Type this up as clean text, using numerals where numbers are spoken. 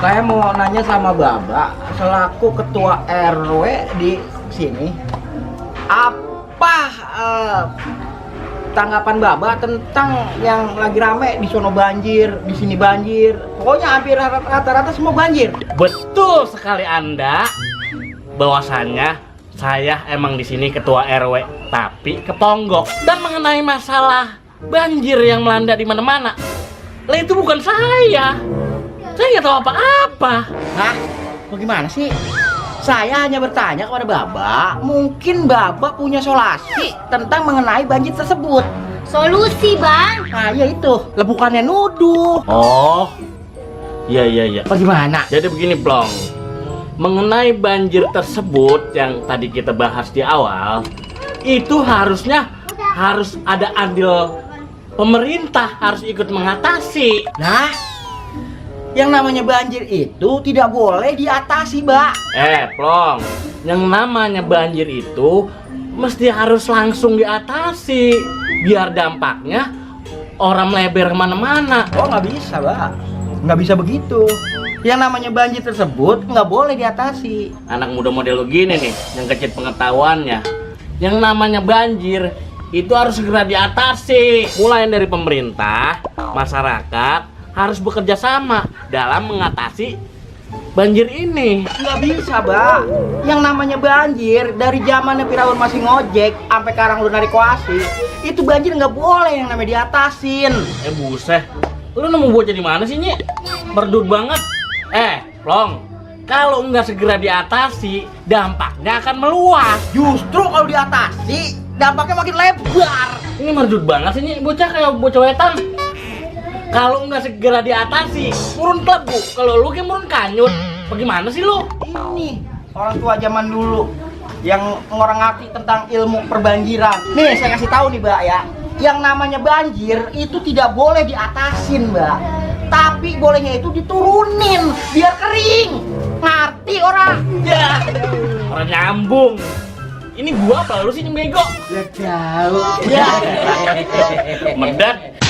Saya mau nanya sama Baba selaku ketua RW di sini. Apa tanggapan Baba tentang yang lagi rame di sono banjir, di sini banjir. Pokoknya hampir rata-rata semua banjir. Betul sekali Anda. Bahwasannya saya emang di sini ketua RW, tapi keponggok. Dan mengenai masalah banjir yang melanda di mana-mana, lah itu bukan saya. Saya nggak tahu apa-apa. Hah? Bagaimana sih? Saya hanya bertanya kepada Baba, mungkin Baba punya solusi tentang mengenai banjir tersebut. Solusi, Bang. Nah, ya itu. Lah bukannya nuduh. Oh, iya. Bagaimana? Jadi begini, Plong. Mengenai banjir tersebut yang tadi kita bahas di awal, itu harusnya harus ada andil pemerintah, harus ikut mengatasi. Nah, yang namanya banjir itu tidak boleh diatasi, Mbak. Plong, yang namanya banjir itu mesti harus langsung diatasi biar dampaknya orang melebar kemana-mana. Oh, nggak bisa, Mbak. Nggak bisa begitu. Yang namanya banjir tersebut nggak boleh diatasi. Anak muda model lu gini nih, yang kecil pengetahuannya. Yang namanya banjir itu harus segera diatasi. Mulai dari pemerintah, masyarakat harus bekerja sama dalam mengatasi banjir ini. Nggak bisa, Mbak. Yang namanya banjir dari zamannya Firaun masih ngojek sampai sekarang lu narik koasi, itu banjir nggak boleh yang namanya diatasin. Buset, lu nemu bocah di mana sih, Nyi? Berdut banget. Plong, kalau nggak segera diatasi, dampaknya akan meluas. Justru kalau diatasi, dampaknya makin lebar. Ini merdut banget sih, Nyi. Bocah kayak bocah wetan. Kalau nggak segera diatasi, murun klebu. Kalau lu kayak murun kanyut. Bagaimana sih lu? Ini orang tua zaman dulu yang ngorang-ngati tentang ilmu perbanjiran. Nih, saya kasih tahu nih, Mbak ya. Yang namanya banjir itu tidak boleh diatasin, Mbak. Tapi bolehnya itu diturunin biar kering. Ngerti orang? Ya, orang nyambung. Ini gua apa lu sih bego? Ya jauh. Medat.